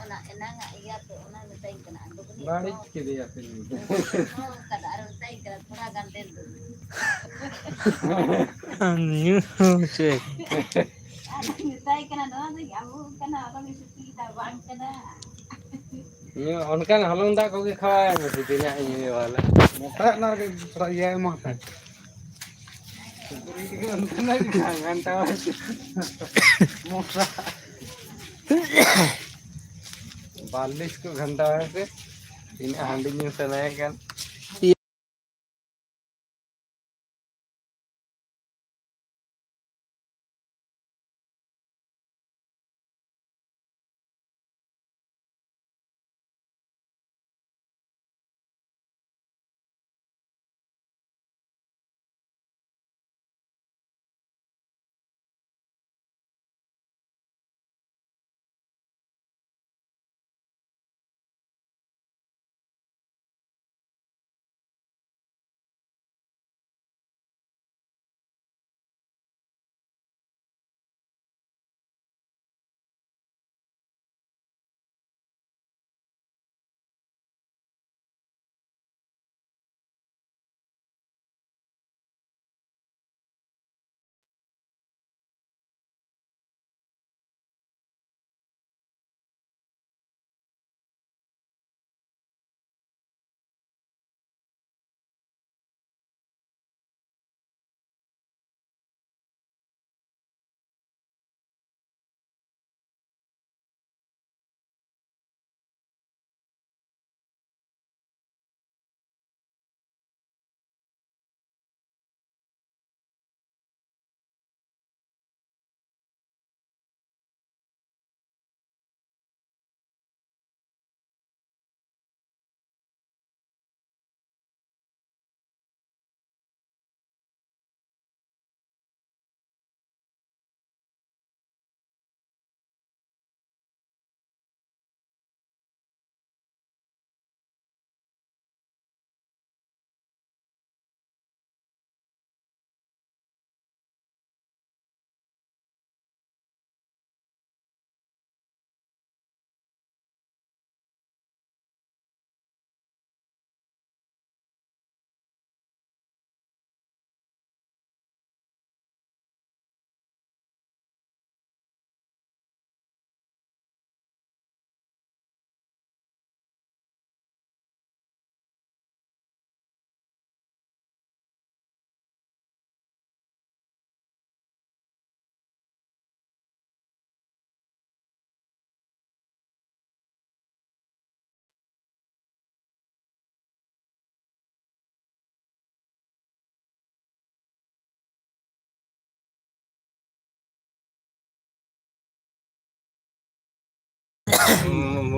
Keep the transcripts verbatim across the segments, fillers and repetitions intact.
ᱚᱱᱟ ᱮᱱᱟᱝᱟᱜ ᱤᱭᱟᱹ ᱛᱚ, ᱚᱱᱟ ᱢᱮᱛᱟᱹᱧ ᱠᱟᱱᱟ, ᱟᱫᱚ ᱵᱟᱹᱧ ᱵᱟᱹᱲᱤᱡ ᱠᱮᱫᱮᱭᱟ ᱯᱮ ᱧᱩ ᱫᱚ᱾ ᱦᱚᱸ, ᱚᱱᱠᱟ ᱫᱚ ᱟᱨᱚ ᱢᱮᱛᱟᱹᱧ ᱠᱟᱱᱟ, ᱛᱷᱚᱲᱟ ᱜᱟᱱ ᱫᱮᱱ ᱫᱚ᱾ ᱧᱩ ᱪᱮᱫ? ᱟᱫᱚ ᱢᱮᱛᱟᱭ ᱠᱟᱱᱟ, ᱱᱚᱣᱟ ᱫᱚ ᱧᱟᱢᱚᱜ ᱠᱟᱱᱟ, ᱟᱫᱚ ᱢᱮᱛᱟᱭ ᱠᱟᱱᱟ, ᱵᱟᱝ ᱠᱟᱱᱟ᱾ ᱧᱩ, ᱚᱱᱠᱟᱱ ᱦᱚᱞᱚᱝ ᱫᱟᱜ ᱠᱚᱜᱮ ᱠᱷᱟᱣᱟᱭ ᱢᱮ ᱫᱤᱫᱤ, ᱱᱟᱜ ᱤᱧ ᱧᱩᱭᱟ ᱵᱚᱞᱮ᱾ ᱢᱚᱴᱟ ᱚᱱᱟ ᱨᱮᱜᱮ ᱛᱷᱚᱲᱟ ᱤᱭᱟᱹ ᱮᱢᱟ ᱦᱟᱛᱟᱲ᱾ ᱜᱷᱟᱱᱴᱟ ᱢᱚᱴᱟ᱾ ᱵᱟᱞᱤᱥ ᱠᱚ ᱜᱷᱟᱱᱴᱟ ᱦᱮᱸ ᱥᱮ, ᱛᱤᱱᱟᱹᱜ ᱦᱟᱺᱰᱤ ᱧᱩ ᱥᱟᱱᱟᱭᱮ ᱠᱟᱱ᱾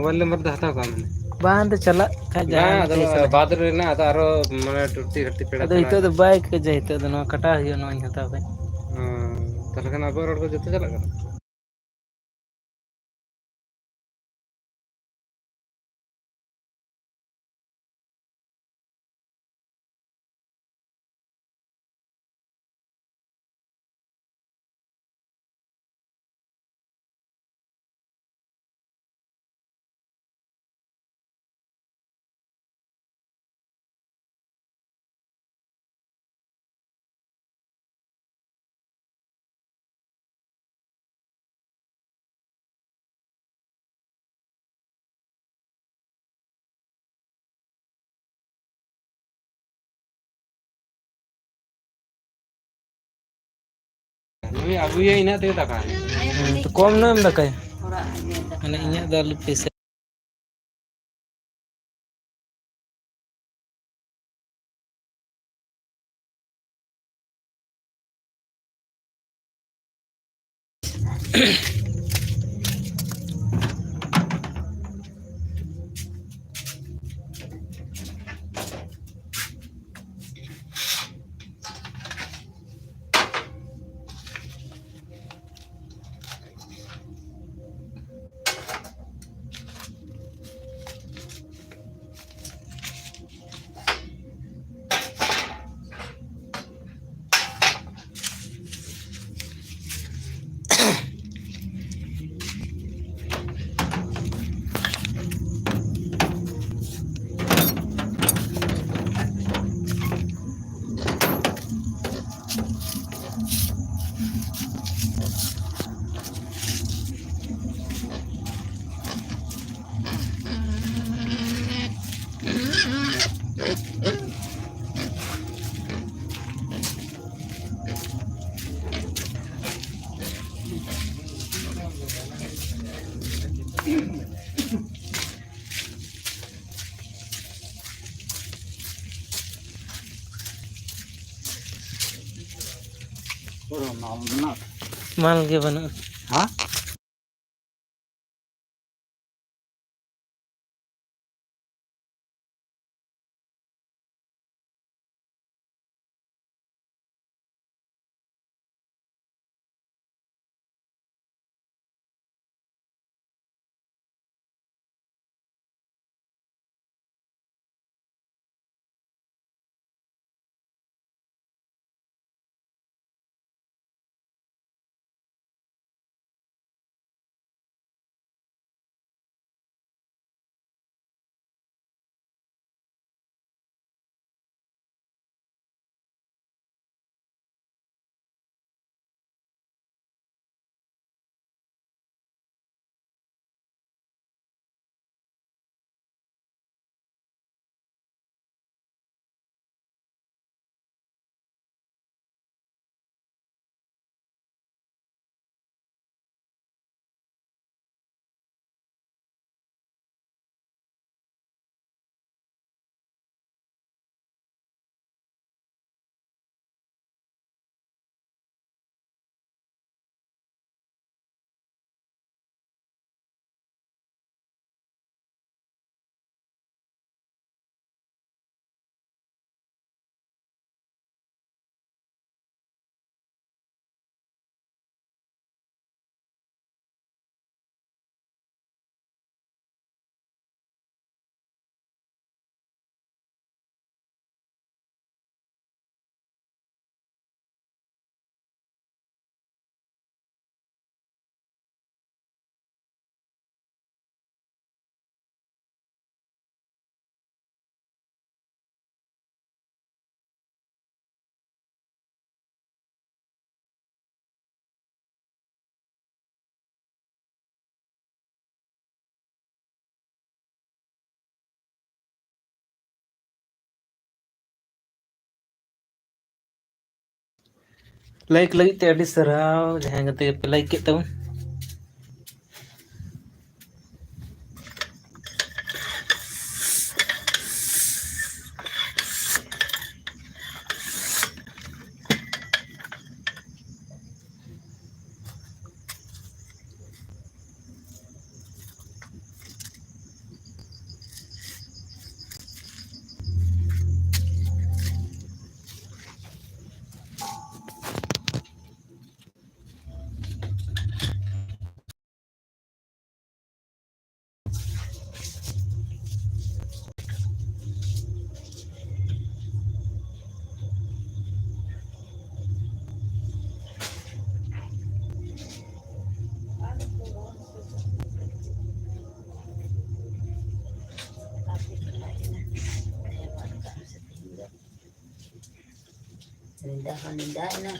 ᱢᱳᱵᱟᱭᱤᱞ ᱱᱟᱢᱵᱟᱨ ᱫᱚ ᱦᱟᱛᱟᱣ ᱠᱟᱜ ᱢᱮ᱾ ᱵᱟᱝ, ᱫᱚ ᱪᱟᱞᱟᱜ ᱠᱷᱟᱡ ᱵᱟᱝ, ᱡᱟᱦᱟᱸᱭ ᱟᱫᱚ ᱢᱤᱫᱴᱮᱡ ᱱᱚᱣᱟ ᱪᱟᱞᱟᱜ᱾ ᱵᱟᱫᱽ ᱨᱮ ᱦᱮᱱᱟᱜ, ᱟᱫᱚ ᱟᱨᱚ ᱢᱟᱱᱮ ᱴᱩᱴᱤ ᱜᱷᱟᱴᱤ ᱯᱮᱲᱟ ᱟᱫᱚ ᱠᱟᱱᱟ᱾ ᱱᱤᱛᱚᱜ ᱫᱚ ᱵᱟᱭ ᱠᱷᱚᱡᱟ, ᱱᱤᱛᱚᱜ ᱫᱚ ᱱᱚᱣᱟ ᱠᱟᱴᱟᱣ ᱦᱩᱭᱩᱜᱼᱟ, ᱱᱚᱣᱟᱧ ᱦᱟᱛᱟᱣ ᱠᱷᱟᱡ᱾ ᱦᱩᱸ, ᱛᱟᱦᱚᱞᱮ ᱠᱷᱟᱱ ᱟᱵᱚᱣᱟᱜ ᱨᱚᱲ ᱠᱚ ᱡᱚᱛᱚ ᱪᱟᱞᱟᱜ ᱠᱟᱱᱟ᱾ ᱱᱩᱭ ᱟᱹᱜᱩᱭᱟ ᱤᱱᱟᱹᱜ ᱛᱮᱜᱮ ᱫᱟᱠᱟ᱾ ᱦᱮᱸ, ᱛᱚ ᱠᱚᱢ ᱧᱚᱜ ᱮᱢ ᱫᱟᱠᱟᱭᱟ᱾ ᱢᱟᱱᱮ ᱤᱧᱟᱹᱜ ᱫᱚ ᱟᱞᱩ ᱯᱤᱥᱟᱹ᱾ ᱢᱟᱞ ᱜᱮ ᱵᱟᱹᱱᱩᱜᱼᱟ᱾ ᱦᱮᱸ? ᱞᱟᱭᱤᱠ ᱞᱟᱹᱜᱤᱫ ᱛᱮ ᱟᱹᱰᱤ ᱥᱟᱨᱦᱟᱣ, ᱡᱟᱦᱟᱸᱭ ᱜᱟᱛᱮ ᱜᱟᱯᱮ ᱞᱟᱭᱤᱠ ᱠᱮᱫ ᱛᱟᱵᱚᱱ᱾ ᱧᱤᱫᱟᱹ ᱦᱚᱸ ᱧᱤᱫᱟᱹᱭᱮᱱᱟ᱾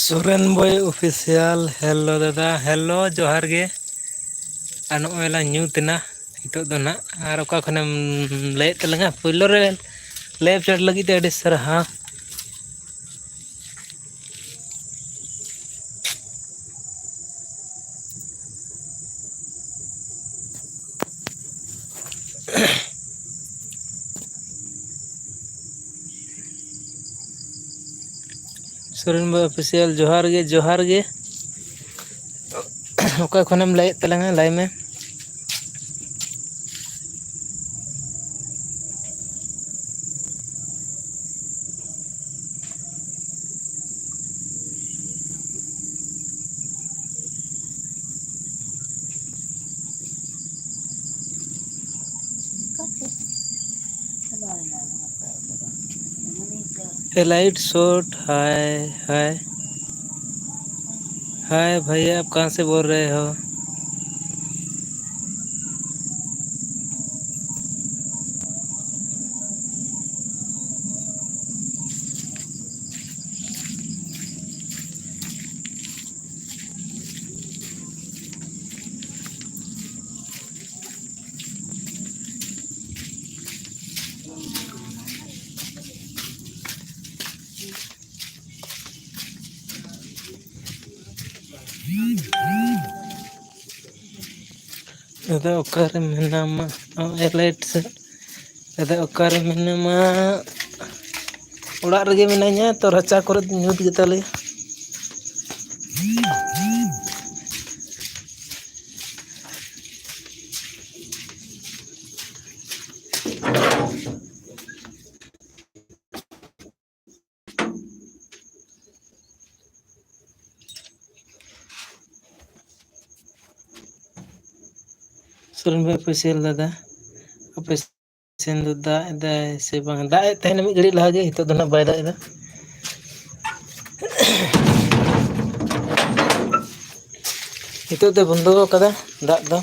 ᱥᱩᱨᱮᱱ ᱵᱚᱭ ᱚᱯᱷᱤᱥᱤᱭᱟᱞ, ᱦᱮᱞᱳ ᱫᱟᱫᱟ, ᱦᱮᱞᱳ, ᱡᱚᱦᱟᱨ ᱜᱮ᱾ ᱟᱨ ᱱᱚᱜᱼᱚᱭ ᱞᱟᱝ ᱧᱩᱛ ᱮᱱᱟ ᱱᱤᱛᱚᱜ ᱫᱚ ᱱᱟᱜ᱾ ᱟᱨ ᱚᱠᱟ ᱠᱷᱚᱱᱮᱢ ᱞᱟᱹᱭᱮᱫ ᱛᱟᱞᱟᱝᱟ? ᱯᱳᱭᱞᱳ ᱨᱮ ᱞᱟᱭᱤᱵᱷ ᱪᱮᱴ ᱞᱟᱹᱜᱤᱫ ᱛᱮ ᱟᱹᱰᱤ ᱥᱟᱨᱦᱟᱣ᱾ ᱥᱚᱨᱮᱱ ᱵᱷᱟᱭ ᱚᱯᱷᱤᱥᱤᱭᱟᱞ, ᱡᱚᱦᱟᱨ ᱜᱮ, ᱡᱚᱦᱟᱨ ᱜᱮ᱾ ᱚᱠᱟ ᱠᱷᱚᱱᱮᱢ ᱞᱟᱹᱭᱮᱫ ᱛᱟᱞᱟᱝᱟ, ᱞᱟᱹᱭ ᱢᱮ᱾ ए लाइट शॉट, हाय, हाय। हाय भैया, आप कहाँ से बोल रहे हो? ᱫᱟᱫᱟ, ᱚᱠᱟᱨᱮ ᱢᱮᱱᱟᱢᱟ? ᱚ, ᱮᱞᱟᱭᱤᱴ ᱥᱮᱫ᱾ ᱫᱟᱫᱟ, ᱚᱠᱟᱨᱮ ᱢᱮᱱᱟᱢᱟ? ᱚᱲᱟᱜ ᱨᱮᱜᱮ ᱢᱮᱱᱟᱧᱟ, ᱛᱚ ᱨᱟᱪᱟ ᱠᱚᱨᱮ ᱧᱩᱛ ᱜᱮᱛᱟᱞᱮᱭᱟ᱾ ᱥᱚᱨᱮᱱ ᱵᱷᱟᱭ ᱚᱯᱷᱤᱥᱤᱭᱟᱞ ᱫᱟᱫᱟ, ᱟᱯᱮ ᱥᱮᱱ ᱫᱚ ᱫᱟᱜ ᱮᱫᱟᱭ ᱥᱮ ᱵᱟᱝ? ᱫᱟᱜ ᱮᱫ ᱛᱟᱦᱮᱱᱟ ᱢᱤᱫ ᱜᱷᱟᱹᱲᱤᱡ ᱞᱟᱦᱟ ᱜᱮ, ᱱᱤᱛᱚᱜ ᱫᱚ ᱱᱟᱜ ᱵᱟᱭ ᱫᱟᱜ ᱮᱫᱟ᱾ ᱱᱤᱛᱚᱜ ᱫᱚ ᱵᱚᱱᱫᱚ ᱟᱠᱟᱫᱟ ᱫᱟᱜ ᱫᱚ᱾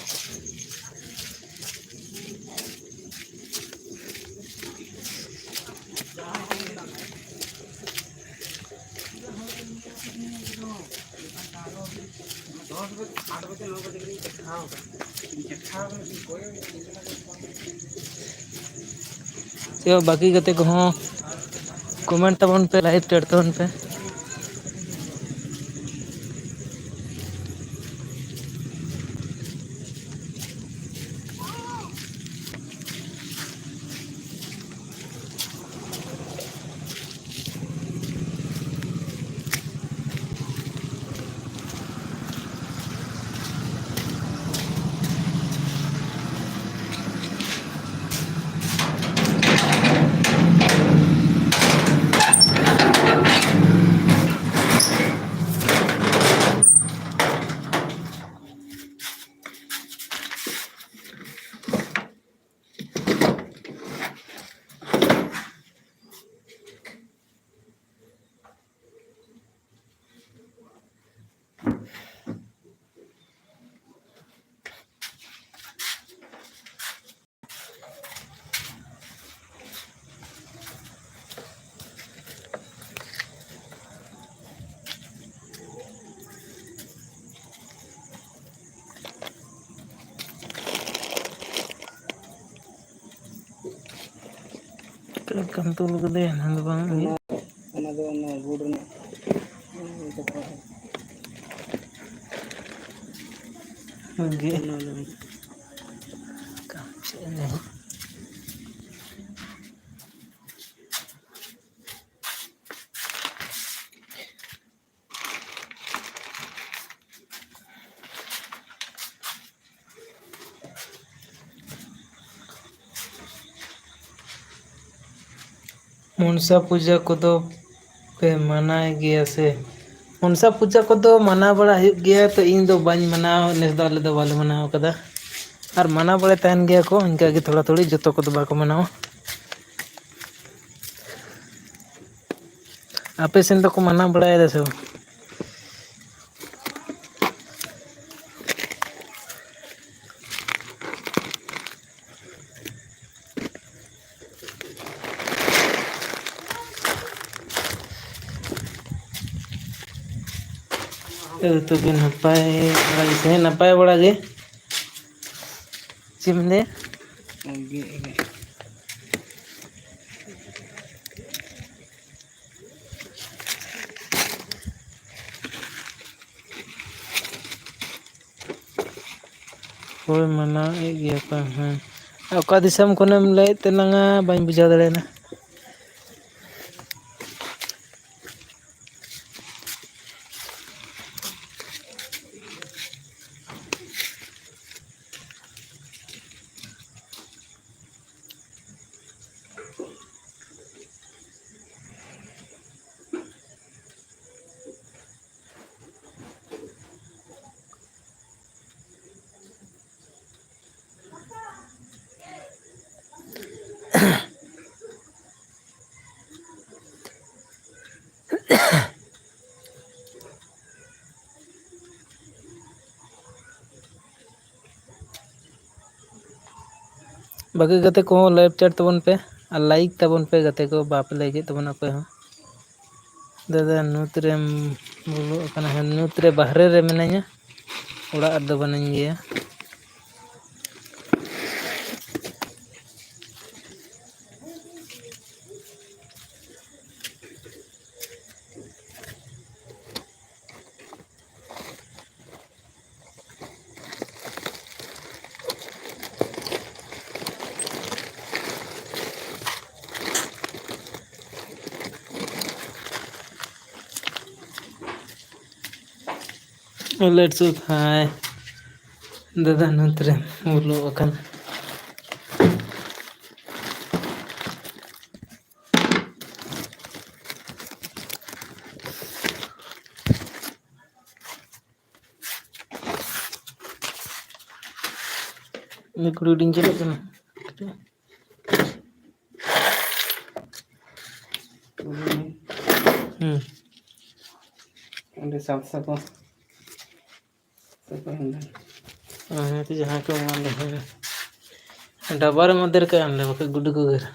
ᱪᱚ, ᱵᱟᱹᱠᱤ ᱜᱟᱛᱮ ᱠᱚᱦᱚᱸ ᱠᱚᱢᱮᱱᱴ ᱛᱟᱵᱚᱱ ᱯᱮ, ᱞᱟᱭᱤᱠ ᱥᱮᱭᱟᱨ ᱛᱟᱵᱚᱱ ᱯᱮ᱾ ᱪᱮᱫ ᱠᱟᱱ ᱛᱩᱞ ᱠᱟᱫᱟᱭᱟ? ᱚᱱᱟ ᱫᱚ ᱵᱟᱝ ᱚᱱᱟ, ᱚᱱᱟ ᱫᱚ ᱚᱱᱟ ᱵᱳᱨᱰ ᱨᱮᱱᱟᱜ᱾ ᱜᱮ᱾ ᱢᱚᱱᱥᱟ ᱯᱩᱡᱟᱹ ᱠᱚᱫᱚ ᱯᱮ ᱢᱟᱱᱟᱣ ᱜᱮᱭᱟ ᱥᱮ? ᱢᱚᱱᱥᱟ ᱯᱩᱡᱟᱹ ᱠᱚᱫᱚ ᱢᱟᱱᱟᱣ ᱵᱟᱲᱟ ᱦᱩᱭᱩᱜ ᱜᱮᱭᱟ, ᱛᱚ ᱤᱧ ᱫᱚ ᱵᱟᱹᱧ ᱢᱟᱱᱟᱣᱟ, ᱱᱮᱥ ᱫᱚ ᱟᱞᱮ ᱫᱚ ᱵᱟᱞᱮ ᱢᱟᱱᱟᱣ ᱠᱟᱫᱟ᱾ ᱟᱨ ᱢᱟᱱᱟᱣ ᱵᱟᱲᱟᱭ ᱛᱟᱦᱮᱱ ᱜᱮᱭᱟ ᱠᱚ ᱤᱱᱠᱟᱹ ᱜᱮ ᱛᱷᱚᱲᱟ ᱛᱷᱚᱲᱤ, ᱡᱚᱛᱚ ᱠᱚᱫᱚ ᱵᱟᱠᱚ ᱢᱟᱱᱟᱣᱟ᱾ ᱟᱯᱮ ᱥᱮᱱ ᱫᱚᱠᱚ ᱢᱟᱱᱟᱣ ᱵᱟᱲᱟᱭᱮᱫᱟ ᱥᱮ ᱵᱟᱝ? ᱮ, ᱛᱚᱵᱮ ᱱᱟᱯᱟᱭ ᱵᱟᱲᱟ ᱜᱮᱥᱮ? ᱦᱮᱸ, ᱱᱟᱯᱟᱭ ᱵᱟᱲᱟ ᱜᱮ᱾ ᱪᱮᱫ ᱮᱢ ᱞᱟᱹᱭᱟ? ᱦᱳᱭ, ᱢᱟᱱᱟᱣᱮᱫ ᱜᱮᱭᱟ ᱠᱚ, ᱦᱮᱸ᱾ ᱚᱠᱟ ᱫᱤᱥᱚᱢ ᱠᱷᱚᱱᱮᱢ ᱞᱟᱹᱭᱮᱫ ᱛᱟᱞᱟᱝᱟ? ᱵᱟᱹᱧ ᱵᱩᱡᱷᱟᱹᱣ ᱫᱟᱲᱮᱭᱟᱫᱟ᱾ ᱵᱟᱹᱠᱤ ᱜᱟᱛᱮ ᱠᱚᱦᱚᱸ live chat ᱛᱟᱵᱚᱱ ᱯᱮ ᱟᱨ like ᱛᱟᱵᱚᱱ ᱯᱮ ᱜᱟᱛᱮ ᱠᱚ, ᱵᱟᱯᱮ like ᱮᱫ ᱛᱟᱵᱚᱱᱟ ᱚᱠᱚᱭ ᱦᱚᱸ᱾ ᱫᱟᱫᱟ, ᱧᱩᱛ ᱨᱮᱢ ᱵᱚᱞᱚᱜ ᱠᱟᱱᱟ? ᱦᱮᱸ, ᱧᱩᱛ ᱨᱮ ᱵᱟᱦᱨᱮ ᱨᱮ ᱢᱤᱱᱟᱹᱧᱟ, ᱚᱲᱟᱜ ᱨᱮᱫᱚ ᱵᱟᱹᱱᱩᱧ ᱜᱮᱭᱟ᱾ ᱞᱮᱴ ᱥᱩᱫ ᱦᱟᱭ ᱫᱟᱫᱟ ᱱᱚᱛᱮ ᱨᱮ ᱵᱚᱞᱚ ᱟᱠᱟᱱ᱾ ᱩᱱᱤ ᱠᱩᱲᱤ ᱰᱤᱝ ᱪᱟᱞᱟᱜ ᱠᱟᱱᱟ᱾ ᱦᱩᱸ᱾ ᱚᱸᱰᱮ ᱥᱟᱛ ᱥᱟᱛ ᱢᱟᱥ᱾ ᱦᱮᱸ, ᱛᱚ ᱡᱟᱦᱟᱸᱭ ᱠᱚ ᱮᱢᱟ ᱞᱮ ᱦᱮᱸ᱾ ᱰᱟᱵᱟ ᱨᱮ ᱢᱟᱫᱮᱨ ᱠᱟᱜ ᱟᱢ ᱞᱮ, ᱵᱟᱠᱷᱟᱡ ᱜᱩᱰᱩ ᱠᱚ ᱜᱮᱨᱟ᱾